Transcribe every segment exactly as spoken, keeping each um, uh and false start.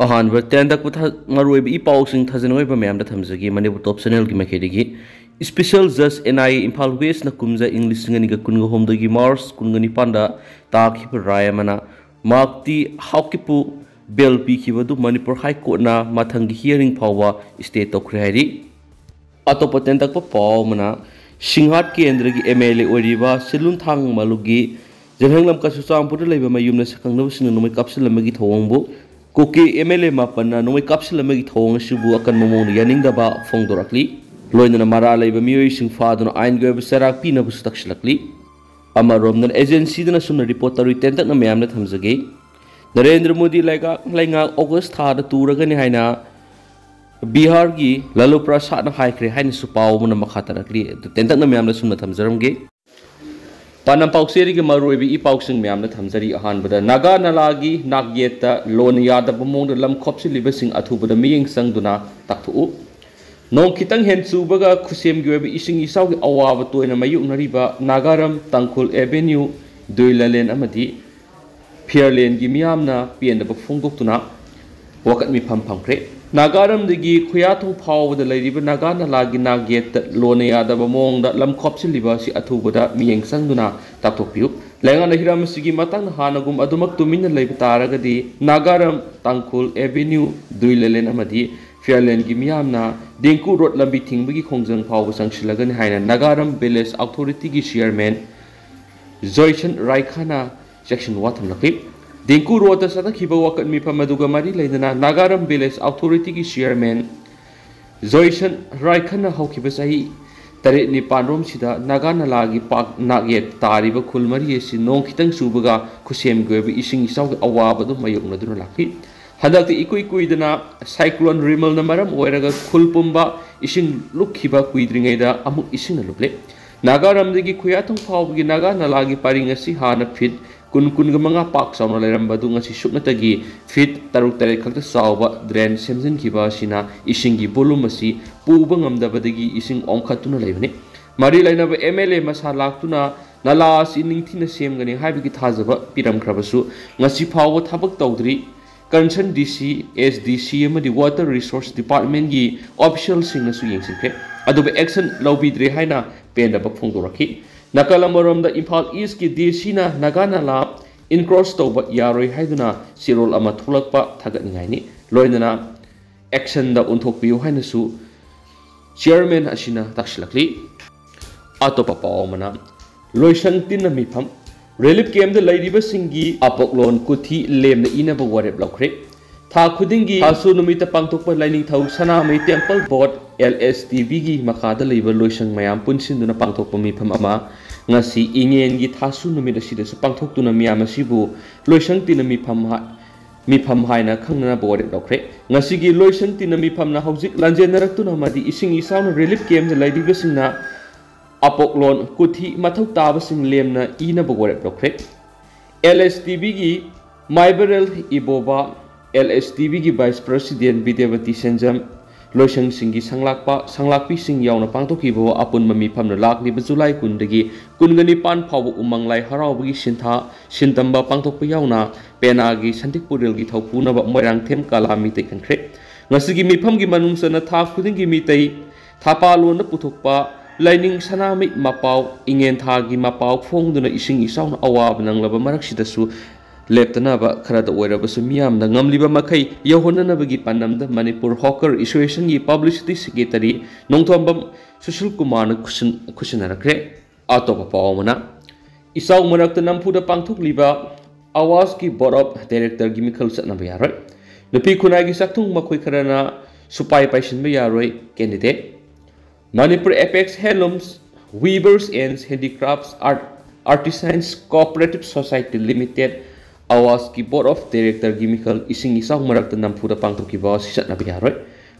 ꯑꯍꯥꯟꯕ ꯇꯦꯟꯗꯛꯄ ꯊ-, ꯃꯔꯨꯑꯣꯏꯕ ꯏ ꯄꯥꯎꯁꯤꯡ ꯊꯥꯖꯅ ꯑꯣꯏꯕ ꯃꯌꯥꯝꯗ ꯊꯝꯖꯒꯦ꯫ ꯃꯅꯤꯄꯨꯔ ꯇꯣꯞ ꯆꯦꯅꯦꯜꯒꯤ ꯃꯥꯏꯀꯩꯗꯒꯤ Special Judge N I A Imphal ꯋꯦꯁꯅ ꯀꯨꯝꯖꯥ ꯏꯪ ꯂꯤꯁꯤꯡ ꯑꯅꯤꯒ ꯀꯨꯟꯒ ꯍꯨꯝꯗꯣꯏꯒꯤ ꯃꯥꯔꯆ ꯀꯨꯟꯒ ꯅꯤꯄꯥꯟꯗ ꯇꯥꯈꯤꯕ ꯔꯥꯏ ꯑꯃꯅ ꯃꯥꯛꯇꯤ ꯍꯥꯎꯀꯤꯞꯄꯨ ꯕꯦꯜ ꯄꯤꯈꯤꯕ ꯑꯗꯨ ꯃꯅꯤꯄꯨꯔ ꯍꯥꯏ ꯀꯣꯔꯠꯅ ꯃꯊꯪꯒꯤ ꯍꯤꯌꯔꯤꯡ ꯐꯥꯎꯕ ꯁ꯭ꯇꯦ ꯇꯧꯈ꯭ꯔꯦ ꯍꯥꯏꯔꯤ꯫ ꯑꯇꯣꯞꯄ ꯇꯦꯟꯇꯛꯄ ꯄꯥꯎ ꯑꯃꯅ, ꯁꯤꯡꯍꯥꯠ ꯀꯦꯟꯗ꯭ꯔꯒꯤ M L A ꯑꯣꯏꯔꯤꯕ ꯁꯤꯂꯨꯟꯊꯥꯡ ꯃꯂꯨꯒꯤ ꯖꯦꯟꯍꯦꯡꯂꯝꯀ ꯆꯨꯔꯆꯥꯟꯄꯨꯔꯗ ꯂꯩꯕ ꯃꯌꯨꯝꯗ ꯁꯛꯈꯪꯅꯕꯁꯤꯡꯅ ꯅꯣꯡꯃꯩ ꯀꯥꯞꯁꯤꯜꯂꯝꯕꯒꯤ ꯊꯧꯑꯣꯡꯕꯨ ꯀꯨꯀꯤ M L A ꯃꯥꯄꯟꯅ ꯅꯣꯡꯃꯩ ꯀꯥꯞꯁꯤꯜꯂꯝꯕꯒꯤ ꯊꯧꯑꯣꯡ ꯑꯁꯤꯕꯨ ꯑꯀꯟꯕ ꯃꯑꯣꯡꯗ ꯌꯥꯅꯤꯡꯗꯕ ꯐꯣꯡꯗꯣꯔꯛꯂꯤ꯫ ꯂꯣꯏꯅꯅ ꯃꯔꯥ ꯂꯩꯕ ꯃꯤꯑꯣꯏꯁꯤꯡ ꯐꯥꯗꯨꯅ ꯑꯥꯏꯟꯒꯤ ꯑꯣꯏꯕ ꯆꯩꯔꯥꯛ ꯄꯤꯅꯕꯁꯨ ꯇꯛꯁꯤꯜꯂꯛꯂꯤ꯫ ꯑꯃꯔꯣꯝꯗꯅ ꯑꯦꯖꯦꯟꯁꯤꯗꯅ ꯑꯁꯨꯝꯅ ꯔꯤꯄꯣꯔꯠ ꯇꯧꯔꯤ, ꯇꯦꯟꯇꯛꯅ ꯃꯌꯥꯝꯗ ꯊꯝꯖꯒꯦ꯫ ꯅꯔꯦꯟꯗ꯭ꯔ ꯃꯣꯗꯤ ꯂꯩꯉꯥꯛ, ꯂꯩꯉꯥꯛ ꯑꯣꯒꯁ ꯊꯥꯗ ꯇꯨꯔꯒꯅꯤ ꯍꯥꯏꯅ ꯕꯤꯍꯥꯔꯒꯤ ꯂꯥꯂꯨ ꯄ꯭ꯔꯁꯥꯗꯅ ꯍꯥꯏꯈ꯭ꯔꯦ ꯍꯥꯏꯅꯁꯨ ꯄꯥꯎ ꯑꯃꯅ ꯃꯈꯥ ꯇꯥꯔꯛꯂꯤ꯫ ꯑꯗꯨ ꯇꯦꯟꯇꯛꯅ ꯃꯌꯥꯝꯗ ꯁꯨꯝꯅ ꯊꯝꯖꯔꯝꯒꯦ꯫ ꯄꯥꯟꯗꯝ ꯄꯥꯎꯆꯦꯔꯤꯒꯤ ꯃꯔꯨꯑꯣꯏꯕ ꯏ ꯄꯥꯎꯁꯤꯡ ꯃꯌꯥꯝꯗ ꯊꯝꯖꯔꯤ꯫ ꯑꯍꯥꯟꯕꯗ, ꯅꯥꯒꯥ ꯅꯂꯥꯒꯤ ꯅꯥꯛꯌꯦꯠꯇ ꯂꯣꯟꯅ ꯌꯥꯗꯕ ꯃꯑꯣꯡꯗ ꯂꯝ ꯈꯣꯞꯆꯤꯜꯂꯤꯕꯁꯤꯡ ꯑꯊꯨꯕꯗ ꯃꯤꯠꯌꯦꯡ ꯆꯪꯗꯨꯅ ꯇꯥꯛꯊꯣꯛꯎ꯫ ꯅꯣꯡ ꯈꯤꯇꯪ ꯍꯦꯟ ꯆꯨꯕꯒ ꯈꯨꯁꯦꯝꯒꯤ ꯑꯣꯏꯕ ꯏꯁꯤꯡ ꯏꯆꯥꯎꯒꯤ ꯑꯋꯥꯕ ꯇꯣꯏꯅ ꯃꯥꯌꯣꯛꯅꯔꯤꯕ ꯅꯥꯒꯥꯔꯝ ꯇꯥꯡꯈꯨꯜ ꯑꯦꯚꯦꯅ꯭ꯌꯨ, ꯗꯨꯏꯂꯥꯂꯦꯟ ꯑꯃꯗꯤ ꯐꯤꯌꯔꯂꯦꯟꯒꯤ ꯃꯤꯌꯥꯝꯅ ꯄꯦꯟꯗꯕ ꯐꯣꯡꯗꯣꯛꯇꯨꯅ ꯋꯥꯀꯠ ꯃꯤꯐꯝ ꯐꯝꯈ꯭ꯔꯦ꯫ ꯅꯥꯒꯥꯔꯝꯗꯒꯤ ꯈꯨꯌꯥꯊꯣꯡ ꯐꯥꯎꯕꯗ ꯂꯩꯔꯤꯕ ꯅꯥꯒꯥ ꯅꯂꯥꯒꯤ ꯅꯥꯛꯌꯦꯠꯇ ꯂꯣꯟꯅ ꯌꯥꯗꯕ ꯃꯑꯣꯡꯗ ꯂꯝ ꯈꯣꯞꯆꯤꯜꯂꯤꯕ ꯑꯁꯤ ꯑꯊꯨꯕꯗ ꯃꯤꯠꯌꯦꯡ ꯆꯪꯗꯨꯅ ꯇꯥꯛꯊꯣꯛꯄꯤꯌꯨ꯫ ꯂꯩꯉꯥꯛꯅ ꯍꯤꯔꯝ ꯑꯁꯤꯒꯤ ꯃꯇꯥꯡꯗ ꯍꯥꯟꯅꯒꯨꯝ ꯑꯗꯨꯃꯛ ꯇꯨꯃꯤꯟꯅ ꯂꯩꯕ ꯇꯥꯔꯒꯗꯤ ꯅꯥꯒꯥꯔꯝ, ꯇꯥꯡꯈꯨꯜ ꯑꯦꯚꯦꯅ꯭ꯌꯨ, ꯗꯨꯏꯂꯥꯂꯦꯟ ꯑꯃꯗꯤ ꯐꯤꯌꯔꯂꯦꯟꯒꯤ ꯃꯤꯌꯥꯝꯅ ꯗꯦꯡꯀꯨ ꯔꯣꯗ ꯂꯝꯕꯤ ꯊꯤꯡꯕꯒꯤ ꯈꯣꯡꯖꯪ ꯐꯥꯎꯕ ꯆꯪꯁꯤꯜꯂꯒꯅꯤ ꯍꯥꯏꯅ ꯅꯥꯒꯥꯔꯝ ꯚꯤꯂꯦꯖ ꯑꯣꯊꯣꯔꯤꯇꯤꯒꯤ ꯆꯤꯌꯔꯃꯦꯟ ꯖꯣꯏꯁꯟ ꯔꯥꯏꯈꯥꯅ ꯆꯦꯛꯁꯤꯟ ꯋꯥ ꯊꯝꯂꯛꯂꯤ꯫ ꯗꯦꯡꯀꯨ ꯔꯣꯗꯇ ꯆꯠꯊꯈꯤꯕ ꯋꯥꯀꯠ ꯃꯤꯐꯝ ꯑꯗꯨꯒ ꯃꯔꯤ ꯂꯩꯅꯅ ꯅꯥꯒꯥꯔꯝ ꯚꯤꯂꯦꯖ ꯑꯣꯊꯣꯔꯤꯇꯤꯒꯤ ꯆꯤꯌꯔꯃꯦꯟ ꯖꯣꯏꯁꯟ ꯔꯥꯏꯈꯥꯅ ꯍꯧꯈꯤꯕ ꯆꯍꯤ ꯇꯔꯦꯠ ꯅꯤꯄꯥꯟꯔꯣꯝꯁꯤꯗ ꯅꯥꯒꯥ ꯅꯂꯥꯒꯤ ꯄꯥꯛ ꯅꯥꯛꯌꯦꯠ ꯇꯥꯔꯤꯕ ꯈꯨꯜ ꯃꯔꯤ ꯑꯁꯤ ꯅꯣꯡ ꯈꯤꯇꯪ ꯆꯨꯕꯒ ꯈꯨꯁꯦꯝꯒꯤ ꯑꯣꯏꯕ ꯏꯁꯤꯡ ꯏꯆꯥꯎꯒꯤ ꯑꯋꯥꯕ ꯑꯗꯨ ꯃꯥꯌꯣꯛꯅꯗꯨꯅ ꯂꯥꯛꯂꯤ꯫ ꯍꯟꯗꯛꯇꯤ ꯏꯀꯨꯏ ꯀꯨꯏꯗꯅ ꯁꯥꯏꯀ꯭ꯂꯣꯟ ꯔꯤꯃꯜꯅ ꯃꯔꯝ ꯑꯣꯏꯔꯒ ꯈꯨꯜ ꯄꯨꯝꯕ ꯏꯁꯤꯡ ꯂꯨꯞꯈꯤꯕ ꯀꯨꯏꯗ꯭ꯔꯤꯉꯩꯗ ꯑꯃꯨꯛ ꯏꯁꯤꯡꯅ ꯂꯨꯞꯂꯦ꯫ ꯅꯥꯒꯥꯔꯝꯗꯒꯤ ꯈꯨꯌꯥꯊꯣꯡ ꯐꯥꯎꯕꯒꯤ ꯅꯥꯒꯥ ꯅꯂꯥꯒꯤ ꯄꯔꯤꯡ ꯑꯁꯤ ꯍꯥꯟꯅ ꯐꯤꯠ ꯀꯨꯟ, ꯀꯨꯟꯒ ꯃꯉꯥ ꯄꯥꯛ ꯆꯥꯎꯅ ꯂꯩꯔꯝꯕ ꯑꯗꯨ ꯉꯁꯤ ꯁꯨꯞꯅꯇꯒꯤ ꯐꯤꯠ ꯇꯔꯨꯛ ꯇꯔꯦꯠ ꯈꯛꯇ ꯆꯥꯎꯕ ꯗ꯭ꯔꯦꯟ ꯁꯦꯝꯖꯤꯟꯈꯤꯕ ꯑꯁꯤꯅ ꯏꯁꯤꯡꯒꯤ ꯚꯣꯂꯨꯝ ꯑꯁꯤ ꯄꯨꯕ ꯉꯝꯗꯕꯗꯒꯤ ꯏꯁꯤꯡ ꯑꯣꯟꯈꯠꯇꯨꯅ ꯂꯩꯕꯅꯤ꯫ ꯃꯔꯤ ꯂꯩꯅꯕ M L A ꯃꯁꯥ ꯂꯥꯛꯇꯨꯅ ꯅꯂꯥ ꯑꯁꯤ ꯅꯤꯡꯊꯤꯅ ꯁꯦꯝꯒꯅꯤ ꯍꯥꯏꯕꯒꯤ ꯊꯥꯖꯕ ꯄꯤꯔꯝꯈ꯭ꯔꯕꯁꯨ ꯉꯁꯤ ꯐꯥꯎꯕ ꯊꯕꯛ ꯇꯧꯗ꯭ꯔꯤ꯫ concerned D C, S D C ꯑꯃꯗꯤ Water Resource Departmentꯀꯤ officialꯁꯤꯡꯅꯁꯨ ꯌꯦꯡꯁꯤꯟꯈ꯭ꯔꯦ꯫ ꯑꯗꯨꯕꯨ action ꯂꯧꯕꯤꯗ꯭ꯔꯦ ꯍꯥꯏꯅ ꯄꯦꯟꯗꯕ ꯐꯣꯡꯗꯣꯔꯛꯈꯤ꯫ ꯅꯥꯀꯜ ꯑꯃꯔꯣꯝꯗ, ꯏꯝꯐꯥꯜ Eastꯀꯤ DCꯅ ꯅꯥꯒꯥ ꯅꯥꯂꯥ encroach ꯇꯧꯕ ꯌꯥꯔꯣꯏ ꯍꯥꯏꯗꯨꯅ ꯆꯦꯔꯣꯜ ꯑꯃ ꯊꯣꯛꯂꯛꯄ ꯊꯥꯒꯠꯅꯤꯡꯉꯥꯏꯅꯤ꯫ ꯂꯣꯏꯅꯅ actionꯗ ꯑꯣꯟꯊꯣꯛꯄꯤꯌꯨ ꯍꯥꯏꯅꯁꯨ chairman ꯑꯁꯤꯅ ꯇꯥꯛꯁꯤꯜꯂꯛꯂꯤ꯫ ꯑꯇꯣꯞꯄ ꯄꯥꯎ ꯑꯃꯅ, ꯂꯣꯏꯁꯪ ꯇꯤꯟꯅ ꯃꯤꯐꯝ, relief campꯇ ꯂꯩꯔꯤꯕꯁꯤꯡꯒꯤ ꯑꯄꯣꯛꯂꯣꯟ ꯀꯨꯊꯤ ꯂꯦꯝꯅ ꯏꯅꯕ ꯋꯥꯔꯦꯞ ꯂꯧꯈ꯭ꯔꯦ꯫ ꯊꯥ ꯈꯨꯗꯤꯡꯒꯤ ꯊꯥꯁꯨ ꯅꯨꯃꯤꯠꯇ ꯄꯥꯡꯊꯣꯛꯄ ꯂꯥꯏꯅꯤꯡꯊꯧ ꯁꯅꯥꯃꯍꯤ Temple Board, LSTBꯒꯤ ꯃꯈꯥꯗ ꯂꯩꯕ ꯂꯣꯏꯁꯪ ꯃꯌꯥꯝ ꯄꯨꯟꯁꯤꯟꯗꯨꯅ ꯄꯥꯡꯊꯣꯛꯄ ꯃꯤꯐꯝ ꯑꯃ ꯉꯁꯤ ꯏꯉꯦꯟꯒꯤ ꯊꯥꯁꯨ ꯅꯨꯃꯤꯠ ꯑꯁꯤꯗꯁꯨ ꯄꯥꯡꯊꯣꯛꯇꯨꯅ ꯃꯤꯌꯥꯝ ꯑꯁꯤꯕꯨ ꯂꯣꯏꯁꯪ ꯇꯤꯟꯅ ꯃꯤꯐꯝ ꯍꯥ-, ꯃꯤꯐꯝ ꯍꯥꯏꯅ ꯈꯪꯅꯅꯕ ꯋꯥꯔꯦꯞ ꯂꯧꯈ꯭ꯔꯦ꯫ ꯉꯁꯤꯒꯤ ꯂꯣꯏꯁꯪ ꯇꯤꯟꯅ ꯃꯤꯐꯝꯅ ꯍꯧꯖꯤꯛ ꯂꯥꯟꯖꯦꯟꯅꯔꯛꯇꯨꯅ ꯑꯃꯗꯤ ꯏꯁꯤꯡ ꯏꯆꯥꯎꯅ relief campꯇ ꯂꯩꯔꯤꯕꯁꯤꯡꯅ ꯑꯄꯣꯛꯂꯣꯟ ꯀꯨꯊꯤ ꯃꯊꯧ ꯇꯥꯕꯁꯤꯡ ꯂꯦꯝꯅ ꯏꯅꯕ ꯋꯥꯔꯦꯞ ꯂꯧꯈ꯭ꯔꯦ꯫ LSTBꯒꯤ ꯃꯥꯏꯕꯔꯦꯜ ꯏꯕꯣꯕꯥ, LSTBꯒꯤ vice president ꯕꯤꯗ꯭ꯌꯥꯕꯇꯤ ꯁꯦꯟꯖꯝ, ꯂꯣꯏꯁꯪꯁꯤꯡꯒꯤ ꯁꯪꯂꯥꯛꯄ, ꯁꯪꯂꯥꯛꯄꯤꯁꯤꯡ ꯌꯥꯎꯅ ꯄꯥꯡꯊꯣꯛꯈꯤꯕ ꯑꯄꯨꯟꯕ ꯃꯤꯐꯝꯅ ꯂꯥꯛꯂꯤꯕ ꯖꯨꯂꯥꯏ ꯀꯨꯟꯗꯒꯤ ꯀꯨꯟꯒ ꯅꯤꯄꯥꯟ ꯐꯥꯎꯕ ꯎꯃꯪ ꯂꯥꯏ ꯍꯔꯥꯎꯕꯒꯤ ꯁꯤꯟꯊꯥ ꯁꯤꯟꯇꯝꯕ ꯄꯥꯡꯊꯣꯛꯄ ꯌꯥꯎꯅ ꯄꯦꯅꯥꯒꯤ ꯁꯟꯗꯤꯛ ꯄꯨꯔꯦꯜꯒꯤ ꯊꯧꯄꯨꯅꯕ ꯃꯣꯏꯔꯥꯡꯊꯦꯝ ꯀꯂꯥ ꯃꯤꯇꯩ ꯈꯟꯈ꯭ꯔꯦ꯫ ꯉꯁꯤꯒꯤ ꯃꯤꯐꯝꯒꯤ ꯃꯅꯨꯡ ꯆꯟꯅ ꯊꯥ ꯈꯨꯗꯤꯡꯒꯤ ꯃꯤꯇꯩ ꯊꯥꯄꯥꯂꯣꯟꯗ ꯄꯨꯊꯣꯛꯄ ꯂꯥꯏꯅꯤꯡ ꯁꯅꯥꯃꯍꯤ ꯃꯄꯥꯎ, ꯏꯉꯦꯟ ꯊꯥꯒꯤ ꯃꯄꯥꯎ ꯐꯣꯡꯗꯨꯅ ꯏꯁꯤꯡ ꯏꯆꯥꯎꯅ ꯑꯋꯥꯕ ꯅꯪꯂꯕ ꯃꯔꯛꯁꯤꯗꯁꯨ ꯂꯦꯞꯇꯅꯕ ꯈꯔꯗ ꯑꯣꯏꯔꯕꯁꯨ ꯃꯤꯌꯥꯝꯗ ꯉꯝꯂꯤꯕ ꯃꯈꯩ ꯌꯧꯍꯟꯅꯅꯕꯒꯤ ꯄꯥꯟꯗꯝꯗ ꯃꯅꯤꯄꯨꯔ ꯍꯣꯀꯔ ꯑꯦꯁꯣꯁꯤꯌꯦꯁꯟꯒꯤ ꯄꯕ꯭ꯂꯤꯁꯤꯇꯤ ꯁꯦꯀ꯭ꯔꯦꯇꯔꯤ ꯅꯣꯡꯊꯣꯝꯕꯝ ꯁꯨꯁꯤꯜ ꯀꯨꯃꯥꯔꯅ ꯈꯨꯠꯁꯤꯟ-, ꯈꯨꯠꯁꯤꯟꯅꯔꯛꯈ꯭ꯔꯦ꯫ ꯑꯇꯣꯞꯄ ꯄꯥꯎ ꯑꯃꯅ, ꯏꯆꯥꯎ ꯃꯔꯛꯇ ꯅꯝꯐꯨꯗ ꯄꯥꯡꯊꯣꯛꯂꯤꯕ ꯑꯋꯥꯁꯀꯤ Board of Directorꯒꯤ ꯃꯤꯈꯜ ꯆꯠꯅꯕ ꯌꯥꯔꯣꯏ꯫ ꯅꯨꯄꯤ ꯈꯨꯟꯅꯥꯏꯒꯤ ꯆꯥꯛꯊꯨꯡ ꯃꯈꯣꯏ ꯈꯔꯅ ꯁꯨꯄꯥꯏ ꯄꯥꯏꯁꯤꯟꯕ ꯌꯥꯔꯣꯏ candidate꯫ Manipur Apex Handlooms, Weavers and Handicrafts Art-, Artisans Cooperative Society Limited, ꯑꯋꯥꯁꯀꯤ Board of Directorꯒꯤ ꯃꯤꯈꯜ ꯏꯁꯤꯡ ꯏꯆꯥꯎ ꯃꯔꯛꯇ ꯅꯝꯐꯨꯗ ꯄꯥꯡꯊꯣꯛꯈꯤꯕ ꯑꯁꯤ ꯆꯠꯅꯕ ꯌꯥꯔꯣꯏ꯫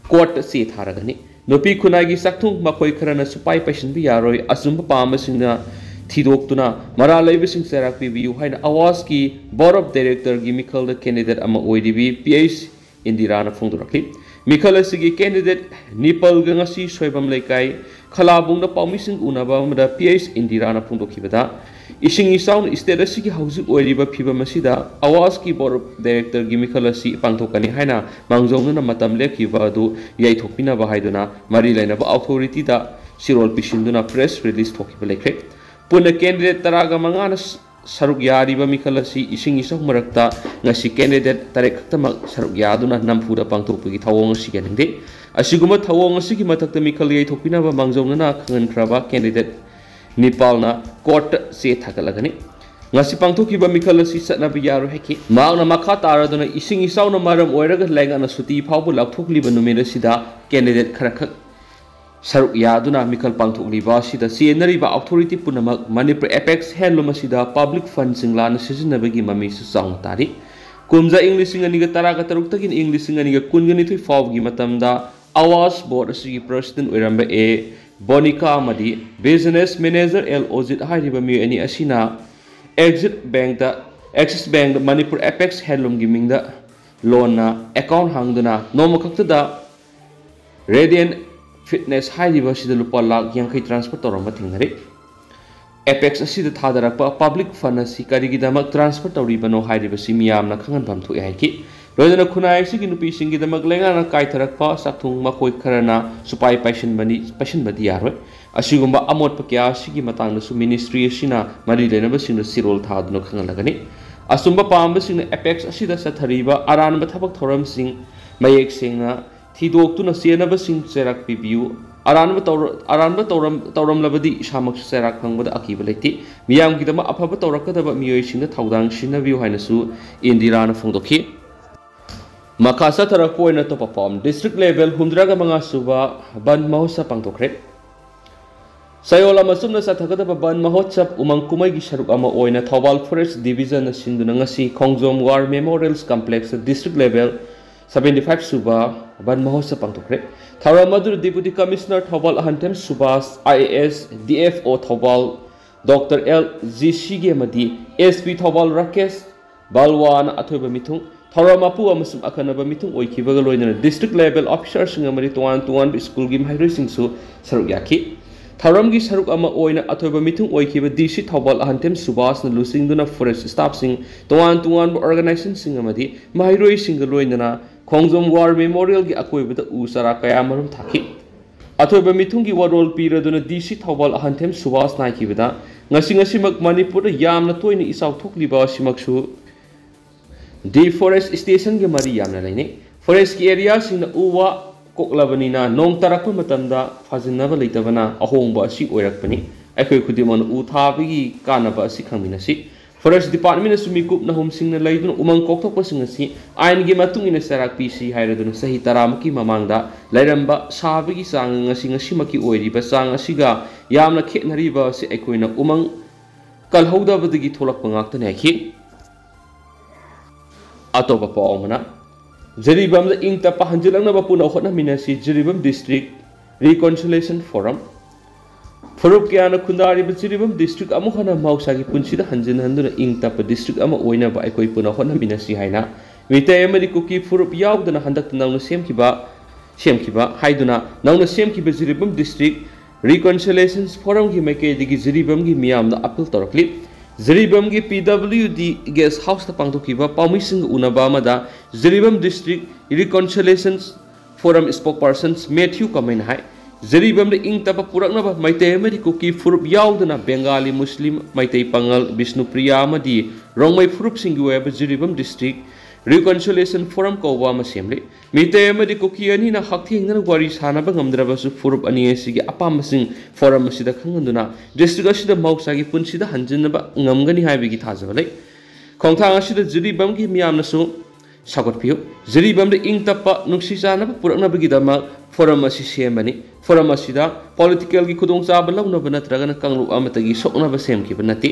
ꯀꯣꯔꯠꯇ ꯆꯦ ꯊꯥꯔꯒꯅꯤ꯫ ꯅꯨꯄꯤ ꯈꯨꯟꯅꯥꯏꯒꯤ ꯆꯥꯛꯊꯨꯡ ꯃꯈꯣꯏ ꯈꯔꯅ ꯁꯨꯄꯥꯏ ꯄꯥꯏꯁꯤꯟꯕ ꯌꯥꯔꯣꯏ꯫ ꯑꯆꯨꯝꯕ ꯄꯥꯝꯕꯁꯤꯡꯅ ꯊꯤꯗꯣꯛꯇꯨꯅ ꯃꯔꯥꯜ ꯂꯩꯕꯁꯤꯡ ꯆꯩꯔꯥꯛ ꯄꯤꯕꯤꯌꯨ ꯍꯥꯏꯅ ꯑꯋꯥꯁꯀꯤ Board of Directorꯒꯤ ꯃꯤꯈꯜꯗ candidate ꯑꯃ ꯑꯣꯏꯔꯤꯕꯤ ꯄꯤ ꯑꯩꯆ ꯏꯟꯗꯤꯔꯥꯅ ꯐꯣꯡꯗꯣꯔꯛꯈꯤ꯫ ꯃꯤꯈꯜ ꯑꯁꯤꯒꯤ candidate ꯅꯤꯄꯜꯒ ꯉꯁꯤ ꯁꯣꯏꯕꯝ ꯂꯩꯀꯥꯏ ꯈꯂꯥꯕꯨꯡꯗ ꯄꯥꯎꯃꯤꯁꯤꯡ ꯎꯅꯕ ꯑꯃꯗ ꯄꯤ ꯑꯩꯆ ꯏꯟꯗꯤꯔꯥꯅ ꯐꯣꯡꯗꯣꯛꯈꯤꯕꯗ, ꯏꯁꯤꯡ ꯏꯆꯥꯎꯅ state ꯑꯁꯤꯒꯤ ꯍꯧꯖꯤꯛ ꯑꯣꯏꯔꯤꯕ ꯐꯤꯕꯝ ꯑꯁꯤꯗ ꯑꯋꯥꯁꯀꯤ board of directorꯒꯤ ꯃꯤꯈꯜ ꯑꯁꯤ ꯄꯥꯡꯊꯣꯛꯀꯅꯤ ꯍꯥꯏꯅ ꯃꯥꯡꯖꯧꯅꯅ ꯃꯇꯝ ꯂꯦꯞꯈꯤꯕ ꯑꯗꯨ ꯌꯩꯊꯣꯛꯄꯤꯅꯕ ꯍꯥꯏꯗꯨꯅ ꯃꯔꯤ ꯂꯩꯅꯕ authorityꯗ ꯆꯦꯔꯣꯜ ꯄꯤꯁꯤꯟꯗꯨꯅ press release ꯊꯣꯛꯈꯤꯕ ꯂꯩꯈ꯭ꯔꯦ꯫ ꯄꯨꯟꯅ candidate ꯇꯔꯥꯒ ꯃꯉꯥꯅ ꯁꯔꯨꯛ ꯌꯥꯔꯤꯕ ꯃꯤꯈꯜ ꯑꯁꯤ ꯏꯁꯤꯡ ꯏꯆꯥꯎ ꯃꯔꯛꯇ ꯉꯁꯤ candidate ꯇꯔꯦꯠ ꯈꯛꯇꯃꯛ ꯁꯔꯨꯛ ꯌꯥꯗꯨꯅ ꯅꯝꯐꯨꯗ ꯄꯥꯡꯊꯣꯛꯄꯒꯤ ꯊꯧꯑꯣꯡ ꯑꯁꯤ ꯌꯥꯅꯤꯡꯗꯦ꯫ ꯑꯁꯤꯒꯨꯝꯕ ꯊꯧꯑꯣꯡ ꯑꯁꯤꯒꯤ ꯃꯊꯛꯇ ꯃꯤꯈꯜ ꯌꯩꯊꯣꯛꯄꯤꯅꯕ ꯃꯥꯡꯖꯧꯅꯅ ꯈꯪꯍꯟꯈ꯭ꯔꯕ candidate ꯅꯤꯄꯥꯜꯅ courtꯇ ꯆꯦ ꯊꯥꯒꯠꯂꯒꯅꯤ꯫ ꯉꯁꯤ ꯄꯥꯡꯊꯣꯛꯈꯤꯕ ꯃꯤꯈꯜ ꯑꯁꯤ ꯆꯠꯅꯕ ꯌꯥꯔꯣꯏ ꯍꯥꯏꯈꯤ꯫ ꯃꯍꯥꯛꯅ ꯃꯈꯥ ꯇꯥꯔꯗꯨꯅ ꯏꯁꯤꯡ ꯏꯆꯥꯎꯅ ꯃꯔꯝ ꯑꯣꯏꯔꯒ ꯂꯩꯉꯥꯛꯅ ꯁꯨꯇꯤ ꯐꯥꯎꯕ ꯂꯥꯎꯊꯣꯛꯂꯤꯕ ꯅꯨꯃꯤꯠ ꯑꯁꯤꯗ candidate ꯈꯔꯈꯛ ꯁꯔꯨꯛ ꯌꯥꯗꯨꯅ ꯃꯤꯈꯜ ꯄꯥꯡꯊꯣꯛꯂꯤꯕ ꯑꯁꯤꯗ ꯆꯦꯟꯅꯔꯤꯕ authority ꯄꯨꯝꯅꯃꯛ ꯃꯅꯤꯄꯨꯔ Apex Handloom ꯑꯁꯤꯗ public fundꯁꯤꯡ ꯂꯥꯟꯅ ꯁꯤꯖꯤꯟꯅꯕꯒꯤ ꯃꯃꯤꯁꯨ ꯆꯥꯎꯅ ꯇꯥꯔꯤ꯫ ꯀꯨꯝꯖꯥ ꯏꯪ ꯂꯤꯁꯤꯡ ꯑꯅꯤꯒ ꯇꯔꯥꯒ ꯇꯔꯨꯛꯇꯒꯤꯅ ꯏꯪ ꯂꯤꯁꯤꯡ ꯑꯅꯤꯒ ꯀꯨꯟꯒ ꯅꯤꯊꯣꯏ ꯐꯥꯎꯕꯒꯤ ꯃꯇꯝꯗ ꯑꯋꯥꯁ board ꯑꯁꯤꯒꯤ president ꯑꯣꯏꯔꯝꯕ ꯑꯦ ꯕꯣꯅꯤꯀꯥ ꯑꯃꯗꯤ business manager ꯑꯦꯜ ꯑꯣꯖꯤꯠ ꯍꯥꯏꯔꯤꯕ ꯃꯤꯑꯣꯏ ꯑꯅꯤ ꯑꯁꯤꯅ Exit Bankꯇ, Axis Bankꯇ ꯃꯅꯤꯄꯨꯔ Apex Handloomꯒꯤ ꯃꯤꯡꯗ loanꯅ account ꯍꯥꯡꯗꯨꯅ ꯅꯣꯡꯃ ꯈꯛꯇꯗ Radiant Fitness ꯍꯥꯏꯔꯤꯕ ꯑꯁꯤꯗ ꯂꯨꯄꯥ ꯂꯥꯈ ꯌꯥꯡꯈꯩ transfer ꯇꯧꯔꯝꯕ ꯊꯦꯡꯅꯔꯤ꯫ Apex ꯑꯁꯤꯗ ꯊꯥꯗꯔꯛꯄ public fund ꯑꯁꯤ ꯀꯔꯤꯒꯤꯗꯃꯛ transfer ꯇꯧꯔꯤꯕꯅꯣ ꯍꯥꯏꯔꯤꯕꯁꯤ ꯃꯤꯌꯥꯝꯅ ꯈꯪꯍꯟꯐꯝ ꯊꯣꯛꯑꯦ ꯍꯥꯏꯈꯤ꯫ ꯂꯣꯏꯅꯅ ꯈꯨꯟꯅꯥꯏ ꯑꯁꯤꯒꯤ ꯅꯨꯄꯤꯁꯤꯡꯒꯤꯗꯃꯛ ꯂꯩꯉꯥꯛꯅ ꯀꯥꯏꯊꯔꯛꯄ ꯆꯥꯛꯊꯨꯡ ꯃꯈꯣꯏ ꯈꯔꯅ ꯁꯨꯄꯥꯏ ꯄꯥꯏꯁꯤꯟꯕꯅꯤ, ꯄꯥꯏꯁꯤꯟꯕꯗꯤ ꯌꯥꯔꯣꯏ꯫ ꯑꯁꯤꯒꯨꯝꯕ ꯑꯃꯣꯠꯄ ꯀꯌꯥ ꯑꯁꯤꯒꯤ ꯃꯇꯥꯡꯗꯁꯨ ministry ꯑꯁꯤꯅ ꯃꯔꯤ ꯂꯩꯅꯕꯁꯤꯡꯗ ꯆꯦꯔꯣꯜ ꯊꯥꯗꯨꯅ ꯈꯪꯍꯜꯂꯒꯅꯤ꯫ ꯑꯆꯨꯝꯕ ꯄꯥꯝꯕꯁꯤꯡꯅ Apex ꯑꯁꯤꯗ ꯆꯠꯊꯔꯤꯕ ꯑꯔꯥꯟꯕ ꯊꯕꯛ ꯊꯧꯔꯝꯁꯤꯡ ꯃꯌꯦꯛ ꯁꯦꯡꯅ ꯊꯤꯗꯣꯛꯇꯨꯅ ꯆꯦꯟꯅꯕꯁꯤꯡ ꯆꯩꯔꯥꯛ ꯄꯤꯕꯤꯌꯨ꯫ ꯑꯔꯥꯟꯕ ꯇꯧꯔ-, ꯑꯔꯥꯟꯕ ꯇꯧꯔꯝ-, ꯇꯧꯔꯝꯂꯕꯗꯤ ꯏꯁꯥꯃꯛꯁꯨ ꯆꯩꯔꯥꯛ ꯐꯪꯕꯗ ꯑꯀꯤꯕ ꯂꯩꯇꯦ꯫ ꯃꯤꯌꯥꯝꯒꯤꯗꯃꯛ ꯑꯐꯕ ꯇꯧꯔꯛꯀꯗꯕ ꯃꯤꯑꯣꯏꯁꯤꯡꯗ ꯊꯧꯗꯥꯡ ꯁꯤꯟꯅꯕꯤꯌꯨ ꯍꯥꯏꯅꯁꯨ ꯏꯟꯗꯤꯔꯥꯅ ꯐꯣꯡꯗꯣꯛꯈꯤ꯫ ꯃꯈꯥ ꯆꯠꯊꯔꯛꯄ ꯑꯣꯏꯅ ꯑꯇꯣꯞꯄ ꯄꯥꯎ, district level ꯍꯨꯝꯗ꯭ꯔꯥꯒ ꯃꯉꯥ ꯁꯨꯕ ꯕꯟ ꯃꯍꯣꯠꯁꯕ ꯄꯥꯡꯊꯣꯛꯈ꯭ꯔꯦ꯫ ꯆꯌꯣꯜ ꯑꯃ ꯆꯨꯞꯅ ꯆꯠꯊꯒꯗꯕ ꯕꯟ ꯃꯍꯣꯠꯁꯕ ꯎꯃꯪ ꯀꯨꯝꯍꯩꯒꯤ ꯁꯔꯨꯛ ꯑꯃ ꯑꯣꯏꯅ ꯊꯧꯕꯥꯜ Forest Divisionꯅ ꯁꯤꯟꯗꯨꯅ ꯉꯁꯤ ꯈꯣꯡꯖꯣꯝ War Memorials Complexꯇ district level seventy five ꯁꯨꯕ ꯕꯟ ꯃꯍꯣꯠꯁꯕ ꯄꯥꯡꯊꯣꯛꯈ꯭ꯔꯦ꯫ ꯊꯧꯔꯝ ꯑꯗꯨꯗ Deputy Commissioner ꯊꯧꯕꯥꯜ ꯑꯍꯟꯊꯦꯝ ꯁꯨꯕꯥꯁ, IAS, DFO ꯊꯧꯕꯥꯜ ꯗꯣꯛꯇꯔ ꯑꯦꯜ ꯖꯤ ꯁꯤꯒꯤ ꯑꯃꯗꯤ SP ꯊꯧꯕꯥꯜ ꯔꯥꯀꯦꯁ ꯕꯥꯜꯋꯥꯅ ꯑꯊꯣꯏꯕ ꯃꯤꯊꯨꯡ, ꯊꯧꯔꯝ ꯃꯄꯨ ꯑꯃꯁꯨꯡ ꯑꯈꯟꯅꯕ ꯃꯤꯊꯨꯡ ꯑꯣꯏꯈꯤꯕꯒ ꯂꯣꯏꯅꯅ district level officerꯁꯤꯡ ꯑꯃꯗꯤ ꯇꯣꯉꯥꯟ ꯇꯣꯉꯥꯟꯕ ꯁ꯭ꯀꯨꯜꯒꯤ ꯃꯍꯩꯔꯣꯏꯁꯤꯡꯁꯨ ꯁꯔꯨꯛ ꯌꯥꯈꯤ꯫ ꯊꯧꯔꯝꯒꯤ ꯁꯔꯨꯛ ꯑꯃ ꯑꯣꯏꯅ ꯑꯊꯣꯏꯕ ꯃꯤꯊꯨꯡ ꯑꯣꯏꯈꯤꯕ ꯗꯤ ꯁꯤ ꯊꯧꯕꯥꯜ ꯑꯍꯟꯊꯦꯝ ꯁꯨꯕꯥꯁꯅ ꯂꯨꯆꯤꯡꯗꯨꯅ ꯐꯣꯔꯦꯁ ꯁ꯭ꯇꯥꯐꯁꯤꯡ, ꯇꯣꯉꯥꯟ ꯇꯣꯉꯥꯟꯕ ꯑꯣꯔꯒꯅꯥꯏꯖꯦꯁꯟꯁꯤꯡ ꯑꯃꯗꯤ ꯃꯍꯩꯔꯣꯏꯁꯤꯡꯒ ꯂꯣꯏꯅꯅ ꯈꯣꯡꯖꯣꯝ ꯋꯥꯔ ꯃꯦꯃꯣꯔꯤꯌꯦꯜꯒꯤ ꯑꯀꯣꯏꯕꯗ ꯎ ꯆꯥꯔꯥ ꯀꯌꯥ ꯃꯔꯨꯝ ꯊꯥꯈꯤ꯫ ꯑꯊꯣꯏꯕ ꯃꯤꯊꯨꯡꯒꯤ ꯋꯥꯔꯣꯜ ꯄꯤꯔꯗꯨꯅ ꯗꯤ ꯁꯤ ꯊꯧꯕꯥꯜ ꯑꯍꯟꯊꯦꯝ ꯁꯨꯕꯥꯁꯅ ꯍꯥꯏꯈꯤꯕꯗ, ꯉꯁꯤ ꯉꯁꯤꯃꯛ ꯃꯅꯤꯄꯨꯔꯗ ꯌꯥꯝꯅ ꯇꯣꯏꯅ ꯏꯆꯥꯎ ꯊꯣꯛꯂꯤꯕ ꯑꯁꯤꯃꯛꯁꯨ ꯗꯤꯐꯣꯔꯦꯁꯇꯦꯁꯟꯒꯤ ꯃꯔꯤ ꯌꯥꯝꯅ ꯂꯩꯅꯩ꯫ ꯐꯣꯔꯦꯁꯀꯤ ꯑꯦꯔꯤꯌꯥꯁꯤꯡꯅ ꯎ ꯋꯥ ꯀꯣꯛꯂꯕꯅꯤꯅ ꯅꯣꯡ ꯇꯥꯔꯛꯄ ꯃꯇꯝꯗ ꯐꯥꯖꯤꯟꯅꯕ ꯂꯩꯇꯕꯅ ꯑꯍꯣꯡꯕ ꯑꯁꯤ ꯑꯣꯏꯔꯛꯄꯅꯤ꯫ ꯑꯩꯈꯣꯏ ꯈꯨꯗꯤꯡꯃꯛꯅ ꯎ ꯊꯥꯕꯒꯤ ꯀꯥꯟꯅꯕ ꯑꯁꯤ ꯈꯪꯃꯤꯟꯅꯁꯤ꯫ ꯐꯣꯔꯦꯁ ꯗꯤꯄꯥꯔꯠꯃꯦꯟꯅꯁꯨ ꯃꯤꯀꯨꯞ ꯅꯍꯨꯝꯁꯤꯡꯅ ꯂꯩꯗꯨꯅ ꯎꯃꯪ ꯀꯣꯛꯊꯣꯛꯄꯁꯤꯡ ꯑꯁꯤ ꯑꯥꯏꯟꯒꯤ ꯃꯇꯨꯡ ꯏꯟꯅ ꯆꯩꯔꯥꯛ ꯄꯤꯁꯤ ꯍꯥꯏꯔꯗꯨꯅ ꯆꯍꯤ ꯇꯔꯥꯃꯨꯛꯀꯤ ꯃꯃꯥꯡꯗ ꯂꯩꯔꯝꯕ ꯁꯥꯕꯒꯤ ꯆꯥꯡ ꯉꯁꯤ ꯉꯁꯤꯃꯛꯀꯤ ꯑꯣꯏꯔꯤꯕ ꯆꯥꯡ ꯑꯁꯤꯒ ꯌꯥꯝꯅ ꯈꯦꯠꯅꯔꯤꯕ ꯑꯁꯤ ꯑꯩꯈꯣꯏꯅ ꯎꯃꯪ ꯀꯜꯍꯧꯗꯕꯗꯒꯤ ꯊꯣꯛꯂꯛꯄ ꯉꯥꯛꯇꯅꯤ ꯍꯥꯏꯈꯤ꯫ ꯑꯇꯣꯞꯄ ꯄꯥꯎ ꯑꯃꯅ, ꯖꯤꯔꯤꯕꯥꯝꯗ ꯏꯪ ꯇꯞꯄ ꯍꯟꯖꯤꯜꯂꯛꯅꯕ ꯄꯨꯟꯅ ꯍꯣꯠꯅꯃꯤꯟꯅꯁꯤ, ꯖꯤꯔꯤꯕꯥꯝ ꯗꯤꯁꯇ꯭ꯔꯤꯛ ꯔꯤꯀꯣꯟꯁꯤꯂꯦꯁꯟ ꯐꯣꯔꯝ꯫ ꯐꯨꯔꯨꯞ ꯀꯌꯥꯅ ꯈꯨꯟꯗꯥꯔꯤꯕ ꯖꯤꯔꯤꯕꯥꯝ ꯗꯤꯁꯇ꯭ꯔꯤꯛ ꯑꯃꯨꯛ ꯍꯟꯅ ꯃꯍꯧꯁꯥꯒꯤ ꯄꯨꯟꯁꯤꯗ ꯍꯟꯖꯤꯟꯍꯟꯗꯨꯅ ꯏꯪ ꯇꯞꯄ ꯗꯤꯁꯇ꯭ꯔꯤꯛ ꯑꯃ ꯑꯣꯏꯅꯕ ꯑꯩꯈꯣꯏ ꯄꯨꯟꯅ ꯍꯣꯠꯅꯃꯤꯟꯅꯁꯤ ꯍꯥꯏꯅ ꯃꯤꯇꯩ ꯑꯃꯗꯤ ꯀꯨꯀꯤ ꯐꯨꯔꯨꯞ ꯌꯥꯎꯗꯅ ꯍꯟꯗꯛꯇ ꯅꯧꯅ ꯁꯦꯝꯈꯤꯕ, ꯁꯦꯝꯈꯤꯕ ꯍꯥꯏꯗꯨꯅ ꯅꯧꯅ ꯁꯦꯝꯈꯤꯕ ꯖꯤꯔꯤꯕꯥꯝ ꯗꯤꯁꯇ꯭ꯔꯤꯛ ꯔꯤꯀꯣꯟꯁꯤꯂꯦꯁꯟ ꯐꯣꯔꯝꯒꯤ ꯃꯥꯏꯀꯩꯗꯒꯤ ꯖꯤꯔꯤꯕꯥꯝꯒꯤ ꯃꯤꯌꯥꯝꯗ ꯑꯄꯤꯜ ꯇꯧꯔꯛꯂꯤ꯫ ꯖꯤꯔꯤꯕꯥꯝꯒꯤ ꯄꯤ ꯗꯕ꯭ꯂꯤꯎ ꯗꯤ ꯒꯦꯁ ꯍꯥꯎꯁꯇ ꯄꯥꯡꯊꯣꯛꯈꯤꯕ ꯄꯥꯎꯃꯤꯁꯤꯡꯒ ꯎꯅꯕ ꯑꯃꯗ ꯖꯤꯔꯤꯕꯥꯝ ꯗꯤꯁꯇ꯭ꯔꯤꯛ ꯔꯤꯀꯣꯟꯁꯤꯂꯦꯁꯟ ꯐꯣꯔꯝ ꯁ꯭ꯄꯣꯛꯄꯔꯁꯟ ꯃꯦꯊ꯭ꯌꯨ ꯀꯃꯩꯅ ꯍꯥꯏ, ꯖꯤꯔꯤꯕꯥꯝꯗ ꯏꯪ ꯇꯞꯄ ꯄꯨꯔꯛꯅꯕ ꯃꯩꯇꯩ ꯑꯃꯗꯤ ꯀꯨꯀꯤ ꯐꯨꯔꯨꯞ ꯌꯥꯎꯗꯅ ꯕꯦꯡꯒꯥꯂꯤ, ꯃꯨꯁꯂꯤꯝ, ꯃꯩꯇꯩ ꯄꯥꯉꯜ, ꯕꯤꯁꯅꯨꯄ꯭ꯔꯤꯌꯥ ꯑꯃꯗꯤ ꯔꯣꯡꯃꯩ ꯐꯨꯔꯨꯞꯁꯤꯡꯒꯤ ꯑꯣꯏꯕ ꯖꯤꯔꯤꯕꯥꯝ ꯗꯤꯁꯇ꯭ꯔꯤꯛ ꯔꯤꯀꯣꯟꯁꯤꯂꯦꯁꯟ ꯐꯣꯔꯝ ꯀꯧꯕ ꯑꯃ ꯁꯦꯝꯂꯤ꯫ ꯃꯤꯇꯩ ꯑꯃꯗꯤ ꯀꯨꯀꯤ ꯑꯅꯤꯅ ꯍꯛꯊꯦꯡꯅꯅ ꯋꯥꯔꯤ ꯁꯥꯅꯕ ꯉꯝꯗ꯭ꯔꯕꯁꯨ ꯐꯨꯔꯨꯞ ꯑꯅꯤ ꯑꯁꯤꯒꯤ ꯑꯄꯥꯝꯕꯁꯤꯡ ꯐꯣꯔꯝ ꯑꯁꯤꯗ ꯈꯪꯍꯟꯗꯨꯅ ꯗꯤꯁꯇ꯭ꯔꯤꯛ ꯑꯁꯤꯗ ꯃꯍꯧꯁꯥꯒꯤ ꯄꯨꯟꯁꯤꯗ ꯍꯟꯖꯤꯟꯅꯕ ꯉꯝꯒꯅꯤ ꯍꯥꯏꯕꯒꯤ ꯊꯥꯖꯕ ꯂꯩ꯫ ꯈꯣꯡꯊꯥꯡ ꯑꯁꯤꯗ ꯖꯤꯔꯤꯕꯥꯝꯒꯤ ꯃꯤꯌꯥꯝꯅꯁꯨ ꯁꯧꯒꯠꯄꯤꯌꯨ꯫ ꯖꯤꯔꯤꯕꯥꯝꯗ ꯏꯪ ꯇꯞꯄ ꯅꯨꯡꯁꯤ ꯆꯥꯟꯅꯕ ꯄꯨꯔꯛꯅꯕꯒꯤꯗꯃꯛ ꯐꯣꯔꯝ ꯑꯁꯤ ꯁꯦꯝꯕꯅꯤ꯫ ꯐꯣꯔꯝ ꯑꯁꯤꯗ ꯄꯣꯂꯤꯇꯤꯀꯦꯜꯒꯤ ꯈꯨꯗꯣꯡꯆꯥꯕ ꯂꯧꯅꯕ ꯅꯠꯇ꯭ꯔꯒꯅ ꯀꯥꯡꯂꯨꯞ ꯑꯃꯠꯇꯒꯤ ꯁꯣꯛꯅꯕ ꯁꯦꯝꯈꯤꯕ ꯅꯠꯇꯦ꯫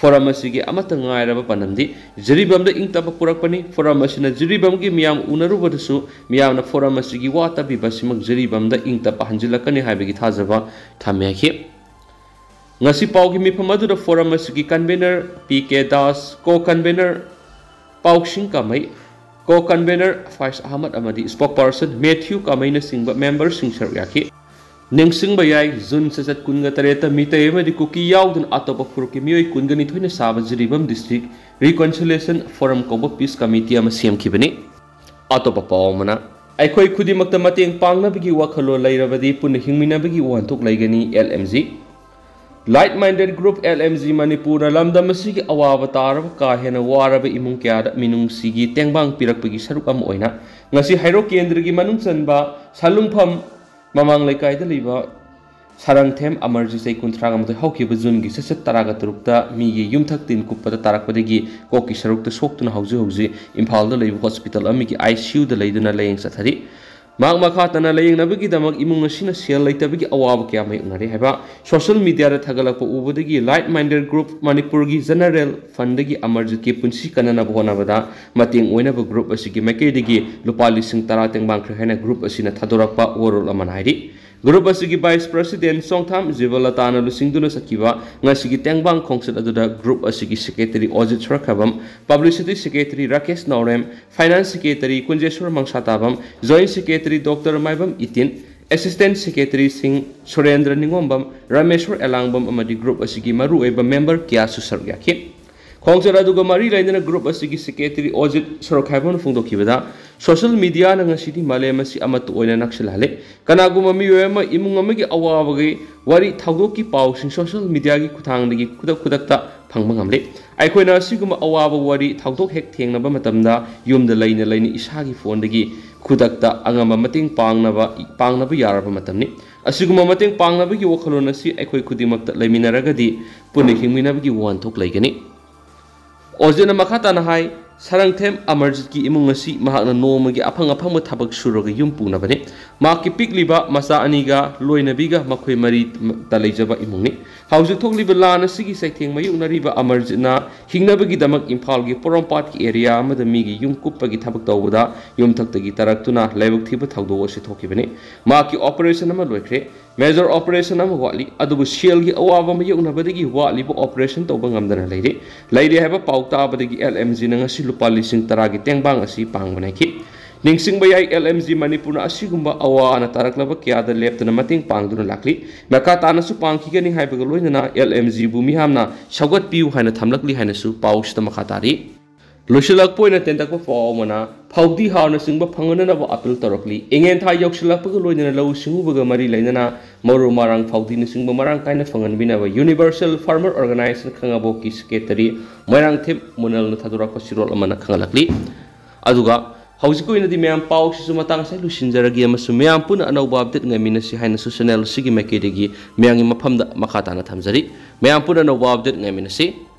ꯐꯣꯔꯝ ꯑꯁꯤꯒꯤ ꯑꯃꯠꯇ ꯉꯥꯏꯔꯕ ꯄꯥꯟꯗꯝꯗꯤ ꯖꯤꯔꯤꯕꯥꯝꯗ ꯏꯪ ꯇꯞꯄ ꯄꯨꯔꯛꯄꯅꯤ꯫ ꯐꯣꯔꯝ ꯑꯁꯤꯅ ꯖꯤꯔꯤꯕꯥꯝꯒꯤ ꯃꯤꯌꯥꯝ ꯎꯅꯔꯨꯕꯗꯁꯨ ꯃꯤꯌꯥꯝꯅ ꯐꯣꯔꯝ ꯑꯁꯤꯒꯤ ꯋꯥ ꯇꯥꯕꯤꯕ ꯑꯁꯤꯃꯛ ꯖꯤꯔꯤꯕꯥꯝꯗ ꯏꯪ ꯇꯞꯄ ꯍꯟꯖꯤꯜꯂꯛꯀꯅꯤ ꯍꯥꯏꯕꯒꯤ ꯊꯥꯖꯕ ꯊꯝꯃꯦ ꯍꯥꯏꯈꯤ꯫ ꯉꯁꯤ ꯄꯥꯎꯒꯤ ꯃꯤꯐꯝ ꯑꯗꯨꯗ ꯐꯣꯔꯝ ꯑꯁꯤꯒꯤ ꯀꯟꯚꯦꯅꯔ ꯄꯤ ꯀꯦ ꯗꯥꯁ, ꯀꯣ ꯀꯟꯚꯦꯅꯔ ꯄꯥꯎꯁꯤꯡ ꯀꯥꯃꯩ, ꯀꯣ ꯀꯟꯚꯦꯅꯔ ꯐꯥꯏꯖ ꯑꯍꯃꯗ ꯑꯃꯗꯤ ꯁ꯭ꯄꯣꯛꯄꯔꯁꯟ ꯃꯦꯊ꯭ꯌꯨ ꯀꯥꯃꯩꯅꯆꯤꯡꯕ ꯃꯦꯝꯕꯔꯁꯤꯡ ꯁꯔꯨꯛ ꯌꯥꯈꯤ꯫ ꯅꯤꯡꯁꯤꯡꯕ ꯌꯥꯏ, ꯖꯨꯟ ꯆꯆꯠ ꯀꯨꯟꯒ ꯇꯔꯦꯠꯇ ꯃꯤꯇꯩ ꯑꯃꯗꯤ ꯀꯨꯀꯤ ꯌꯥꯎꯗꯅ ꯑꯇꯣꯞꯄ ꯐꯨꯔꯨꯞꯀꯤ ꯃꯤꯑꯣꯏ ꯀꯨꯟꯒ ꯅꯤꯊꯣꯏꯅ ꯁꯥꯕ ꯖꯤꯔꯤꯕꯥꯝ ꯗꯤꯁꯇ꯭ꯔꯤꯛ ꯔꯤꯀꯟꯁꯤꯂꯤꯌꯦꯁꯟ ꯐꯣꯔꯝ ꯀꯧꯕ ꯄꯤꯁ ꯀꯃꯤꯇꯤ ꯑꯃ ꯁꯦꯝꯈꯤꯕꯅꯤ꯫ ꯑꯇꯣꯞꯄ ꯄꯥꯎ ꯑꯃꯅ, ꯑꯩꯈꯣꯏ ꯈꯨꯗꯤꯡꯃꯛꯇ ꯃꯇꯦꯡ ꯄꯥꯡꯅꯕꯒꯤ ꯋꯥꯈꯜꯂꯣꯟ ꯂꯩꯔꯕꯗꯤ ꯄꯨꯟꯅ ꯍꯤꯡꯃꯤꯟꯅꯕꯒꯤ ꯋꯥꯍꯟꯊꯣꯛ ꯂꯩꯒꯅꯤ, L M G. Like Minded Group, L M G, ꯃꯅꯤꯄꯨꯔꯅ ꯂꯝꯗꯝ ꯑꯁꯤꯒꯤ ꯑꯋꯥꯕ ꯇꯥꯔꯕ ꯀꯥ ꯍꯦꯟꯅ ꯋꯥꯔꯕ ꯏꯃꯨꯡ ꯀꯌꯥꯗ ꯃꯤꯅꯨꯡꯁꯤꯒꯤ ꯇꯦꯡꯕꯥꯡ ꯄꯤꯔꯛꯄꯒꯤ ꯁꯔꯨꯛ ꯑꯃ ꯑꯣꯏꯅ ꯉꯁꯤ ꯍꯩꯔꯣꯛ ꯀꯦꯟꯗ꯭ꯔꯒꯤ ꯃꯅꯨꯡ ꯆꯟꯕ ꯁꯟꯂꯨꯡꯐꯝ ꯃꯃꯥꯡ ꯂꯩꯀꯥꯏꯗ ꯂꯩꯕ ꯁꯥꯔꯪꯊꯦꯝ ꯑꯃꯔꯖꯤꯠ ꯆꯍꯤ ꯀꯨꯟꯊ꯭ꯔꯥꯒ ꯃꯥꯊꯣꯏ ꯍꯧꯈꯤꯕ ꯖꯨꯟꯒꯤ ꯆꯩꯆꯠ ꯇꯔꯥꯒ ꯇꯔꯨꯛꯇ ꯃꯤꯒꯤ ꯌꯨꯝꯊꯛ ꯇꯤꯟ ꯀꯨꯞꯄꯗ ꯇꯥꯔꯛꯄꯗꯒꯤ ꯀꯣꯛꯀꯤ ꯁꯔꯨꯛꯇ ꯁꯣꯛꯇꯨꯅ ꯍꯧꯖꯤꯛ ꯍꯧꯖꯤꯛ ꯏꯝꯐꯥꯜꯗ ꯂꯩꯕ ꯍꯣꯁꯄꯤꯇꯥꯜ ꯑꯃꯒꯤ ꯑꯥꯏ ꯁꯤ ꯌꯨꯗ ꯂꯩꯗꯨꯅ ꯂꯥꯌꯦꯡ ꯆꯠꯊꯔꯤ꯫ ꯃꯍꯥꯛ ꯃꯈꯥ ꯇꯥꯅ ꯂꯥꯌꯦꯡꯅꯕꯒꯤꯗꯃꯛ ꯏꯃꯨꯡ ꯑꯁꯤꯅ ꯁꯦꯜ ꯂꯩꯇꯕꯒꯤ ꯑꯋꯥꯕ ꯀꯌꯥ ꯃꯥꯌꯣꯛꯅꯔꯤ ꯍꯥꯏꯕ ꯁꯣꯁꯤꯌꯦꯜ ꯃꯤꯗꯤꯌꯥꯗ ꯊꯥꯒꯠꯂꯛꯄ ꯎꯕꯗꯒꯤ Like Minded Group ꯃꯅꯤꯄꯨꯔꯒꯤ ꯖꯦꯅꯔꯦꯜ ꯐꯟꯗꯒꯤ ꯑꯃꯔꯖꯤꯠꯀꯤ ꯄꯨꯟꯁꯤ ꯀꯟꯅꯅꯕ ꯍꯣꯠꯅꯕꯗ ꯃꯇꯦꯡ ꯑꯣꯏꯅꯕ ꯒ꯭ꯔꯨꯞ ꯑꯁꯤꯒꯤ ꯃꯥꯏꯀꯩꯗꯒꯤ ꯂꯨꯄꯥ ꯂꯤꯁꯤꯡ ꯇꯔꯥ ꯇꯦꯡꯕꯥꯡꯈ꯭ꯔꯦ ꯍꯥꯏꯅ ꯒ꯭ꯔꯨꯞ ꯑꯁꯤꯅ ꯊꯥꯗꯣꯔꯛꯄ ꯋꯥꯔꯣꯜ ꯑꯃꯅ ꯍꯥꯏꯔꯤ꯫ ꯒ꯭ꯔꯨꯞ ꯑꯁꯤꯒꯤ ꯚꯥꯏꯁ ꯄ꯭ꯔꯁꯤꯗꯦꯟ ꯆꯣꯡꯊꯥꯝ ꯖꯤꯕꯂꯇꯥꯅ ꯂꯨꯆꯤꯡꯗꯨꯅ ꯆꯠꯈꯤꯕ ꯉꯁꯤꯒꯤ ꯇꯦꯡꯕꯥꯡ ꯈꯣꯡꯆꯠ ꯑꯗꯨꯗ ꯒ꯭ꯔꯨꯞ ꯑꯁꯤꯒꯤ secretary Ojit Sorokhaibam, publicity secretary Rakesh Naorem, finance secretary Kunjeshor Mangsatabam, joint secretary doctor Maibam Itin, assistant ꯁꯦꯀ꯭ꯔꯦꯇꯔꯤꯁꯤꯡ ꯁꯨꯔꯦꯟꯗ꯭ꯔ ꯅꯤꯉꯣꯝꯕꯝ, ꯔꯥꯃꯦꯁꯣꯔ ꯑꯦꯂꯥꯡꯕꯝ ꯑꯃꯗꯤ ꯒ꯭ꯔꯨꯞ ꯑꯁꯤꯒꯤ ꯃꯔꯨꯑꯣꯏꯕ ꯃꯦꯝꯕꯔ ꯀꯌꯥꯁꯨ ꯁꯔꯨꯛ ꯌꯥꯈꯤ꯫ ꯈꯣꯡꯆꯠ ꯑꯗꯨꯒ ꯃꯔꯤ ꯂꯩꯅꯅ ꯒ꯭ꯔꯨꯞ ꯑꯁꯤꯒꯤ ꯁꯦꯀ꯭ꯔꯦꯇꯔꯤ ꯑꯣꯖꯤꯠ ꯁꯣꯔꯈꯥꯏꯕꯝꯅ ꯐꯣꯡꯗꯣꯛꯈꯤꯕꯗ, ꯁꯣꯁꯤꯌꯦꯜ ꯃꯤꯗꯤꯌꯥꯅ ꯉꯁꯤꯗꯤ ꯃꯥꯂꯦꯝ ꯑꯁꯤ ꯑꯃꯠꯇ ꯑꯣꯏꯅ ꯅꯛꯁꯤꯜꯍꯜꯂꯦ꯫ ꯀꯅꯥꯒꯨꯝꯕ ꯃꯤꯑꯣꯏ ꯑꯃ ꯏꯃꯨꯡ ꯑꯃꯒꯤ ꯑꯋꯥꯕꯒꯤ ꯋꯥꯔꯤ ꯊꯧꯗꯣꯛꯀꯤ ꯄꯥꯎꯁꯤꯡ ꯁꯣꯁꯤꯌꯦꯜ ꯃꯤꯗꯤꯌꯥꯒꯤ ꯈꯨꯠꯊꯥꯡꯗꯒꯤ ꯈꯨꯗꯛ ꯈꯨꯗꯛꯇ ꯐꯪꯕ ꯉꯝꯂꯦ꯫ ꯑꯩꯈꯣꯏꯅ ꯑꯁꯤꯒꯨꯝꯕ ꯑꯋꯥꯕ ꯋꯥꯔꯤ ꯊꯧꯗꯣꯛ ꯍꯦꯛ ꯊꯦꯡꯅꯕ ꯃꯇꯝꯗ ꯌꯨꯝꯗ ꯂꯩꯅ ꯂꯩꯅ ꯏꯁꯥꯒꯤ ꯐꯣꯟꯗꯒꯤ ꯈꯨꯗꯛꯇ ꯑꯉꯝꯕ ꯃꯇꯦꯡ ꯄꯥꯡꯅꯕ, ꯄꯥꯡꯅꯕ ꯌꯥꯔꯕ ꯃꯇꯝꯅꯤ꯫ ꯑꯁꯤꯒꯨꯝꯕ ꯃꯇꯦꯡ ꯄꯥꯡꯅꯕꯒꯤ ꯋꯥꯈꯜꯂꯣꯟ ꯑꯁꯤ ꯑꯩꯈꯣꯏ ꯈꯨꯗꯤꯡꯃꯛꯇ ꯂꯩꯃꯤꯟꯅꯔꯒꯗꯤ ꯄꯨꯟꯅ ꯍꯤꯡꯃꯤꯟꯅꯕꯒꯤ ꯋꯥꯍꯟꯊꯣꯛ ꯂꯩꯒꯅꯤ꯫ ꯑꯣꯖꯤꯠꯅ ꯃꯈꯥ ꯇꯥꯅ ꯍꯥꯏ, ꯁꯥꯔꯪꯊꯦꯝ ꯑꯃꯔꯖꯤꯠꯀꯤ ꯏꯃꯨꯡ ꯑꯁꯤ ꯃꯍꯥꯛꯅ ꯅꯣꯡꯃꯒꯤ ꯑꯐꯪ ꯑꯐꯪꯕ ꯊꯕꯛ ꯁꯨꯔꯒ ꯌꯨꯝ ꯄꯨꯅꯕꯅꯤ꯫ ꯃꯍꯥꯛꯀꯤ ꯄꯤꯛꯂꯤꯕ ꯃꯆꯥ ꯑꯅꯤꯒ ꯂꯣꯏꯅꯕꯤꯒ ꯃꯈꯣꯏ ꯃꯔꯤꯇ ꯂꯩꯖꯕ ꯏꯃꯨꯡꯅꯤ꯫ ꯍꯧꯖꯤꯛ ꯊꯣꯛꯂꯤꯕ ꯂꯥꯟ ꯑꯁꯤꯒꯤ ꯆꯩꯊꯦꯡ ꯃꯥꯌꯣꯛꯅꯔꯤꯕ ꯑꯃꯔꯖꯤꯠꯅ ꯍꯤꯡꯅꯕꯒꯤꯗꯃꯛ ꯏꯝꯐꯥꯜꯒꯤ ꯄꯣꯔꯣꯝꯄꯥꯠꯀꯤ ꯑꯦꯔꯤꯌꯥ ꯑꯃꯗ ꯃꯤꯒꯤ ꯌꯨꯝ ꯀꯨꯞꯄꯒꯤ ꯊꯕꯛ ꯇꯧꯕꯗ ꯌꯨꯝꯊꯛꯇꯒꯤ ꯇꯥꯔꯛꯇꯨꯅ ꯂꯥꯏꯕꯛ ꯊꯤꯕ ꯊꯧꯗꯣꯛ ꯑꯁꯤ ꯊꯣꯛꯈꯤꯕꯅꯤ꯫ ꯃꯍꯥꯛꯀꯤ ꯑꯣꯄꯔꯦꯁꯟ ꯑꯃ ꯂꯣꯏꯈ꯭ꯔꯦ꯫ ꯃꯦꯖꯔ ꯑꯣꯄꯔꯦꯁꯟ ꯑꯃ ꯋꯥꯠꯂꯤ, ꯑꯗꯨꯕꯨ ꯁꯦꯜꯒꯤ ꯑꯋꯥꯕ ꯃꯥꯌꯣꯛꯅꯕꯗꯒꯤ ꯋꯥꯠꯂꯤꯕ ꯑꯣꯄꯔꯦꯁꯟ ꯇꯧꯕ ꯉꯝꯗꯅ ꯂꯩꯔꯤ꯫ ꯂꯩꯔꯦ ꯍꯥꯏꯕ ꯄꯥꯎ ꯇꯥꯕꯗꯒꯤ ꯑꯦꯜ ꯑꯦꯝ ꯖꯤꯅ ꯉꯁꯤ ꯂꯨꯄꯥ ꯂꯤꯁꯤꯡ ꯇꯔꯥꯒꯤ ꯇꯦꯡꯕꯥꯡ ꯑꯁꯤ ꯄꯥꯡꯕꯅꯦꯈꯤ꯫ ꯅꯤꯡꯁꯤꯡꯕ ꯌꯥꯏ, ꯑꯦꯜ ꯑꯦꯝ ꯖꯤ ꯃꯅꯤꯄꯨꯔꯅ ꯑꯁꯤꯒꯨꯝꯕ ꯑꯋꯥ ꯑꯅꯥ ꯇꯥꯔꯛꯂꯕ ꯀꯌꯥꯗ ꯂꯦꯞꯇꯅ ꯃꯇꯦꯡ ꯄꯥꯡꯗꯨꯅ ꯂꯥꯛꯂꯤ꯫ ꯃꯈꯥ ꯇꯥꯅꯁꯨ ꯄꯥꯡꯈꯤꯒꯅꯤ ꯍꯥꯏꯕꯒ ꯂꯣꯏꯅꯅ ꯑꯦꯜ ꯑꯦꯝ ꯖꯤꯕꯨ ꯃꯤꯌꯥꯝꯅ ꯁꯧꯒꯠꯄꯤꯌꯨ ꯍꯥꯏꯅ ꯊꯝꯂꯛꯂꯤ ꯍꯥꯏꯅꯁꯨ ꯄꯥꯎꯁꯤꯗ ꯃꯈꯥ ꯇꯥꯔꯤ꯫ ꯂꯣꯏꯁꯤꯜꯂꯛꯄ ꯑꯣꯏꯅ ꯇꯦꯟꯇꯛꯄ ꯄꯥꯎ ꯑꯃꯅ, ꯐꯧꯗꯤ ꯍꯥꯔꯅꯆꯤꯡꯕ ꯐꯪꯍꯟꯅꯅꯕ ꯑꯥꯄꯤꯜ ꯇꯧꯔꯛꯂꯤ꯫ ꯏꯉꯦꯟ ꯊꯥ ꯌꯧꯁꯤꯜꯂꯛꯄꯒ ꯂꯣꯏꯅꯅ ꯂꯧꯎ ꯁꯤꯡꯎꯕꯒ ꯃꯔꯤ ꯂꯩꯅꯅ ꯃꯔꯨ ꯃꯔꯥꯡ, ꯐꯧꯗꯤꯅꯆꯤꯡꯕ ꯃꯔꯥꯡ ꯀꯥꯏꯅ ꯐꯪꯍꯟꯕꯤꯅꯕ Universal Farmer Organization ꯈꯥꯉꯕꯣꯛꯀꯤ ꯁꯦꯀ꯭ꯔꯦꯇꯔꯤ ꯃꯣꯏꯔꯥꯡꯊꯦꯝ ꯃꯨꯅꯜꯅ ꯊꯥꯗꯣꯔꯛꯄ ꯆꯦꯔꯣꯜ ꯑꯃꯅ ꯈꯪꯍꯜꯂꯛꯂꯤ꯫ ꯑꯗꯨꯒ ꯍꯧꯖꯤꯛꯀꯤ ꯑꯣꯏꯅꯗꯤ ꯃꯌꯥꯝ ꯄꯥꯎꯁꯤꯁꯨ ꯃꯇꯥꯡ ꯑꯁꯤꯗ ꯂꯣꯏꯁꯤꯟꯖꯔꯒꯦ ꯑꯃꯁꯨꯡ ꯃꯌꯥꯝ ꯄꯨꯟꯅ ꯑꯅꯧꯕ ꯑꯞꯗꯦꯠ ꯉꯥꯏꯃꯤꯟꯅꯁꯤ ꯍꯥꯏꯅꯁꯨ ꯆꯦꯅꯦꯜ ꯑꯁꯤꯒꯤ ꯃꯥꯏꯀꯩꯗꯒꯤ ꯃꯌꯥꯝꯒꯤ ꯃꯐꯝꯗ ꯃꯈꯥ ꯇꯥꯅ ꯊꯝꯖꯔꯤ꯫ ꯃꯌꯥꯝ ꯄꯨꯟꯅ ꯑꯅꯧꯕ ꯑꯞꯗꯦꯠ ꯉꯥꯏꯃꯤꯟꯅꯁꯤ꯫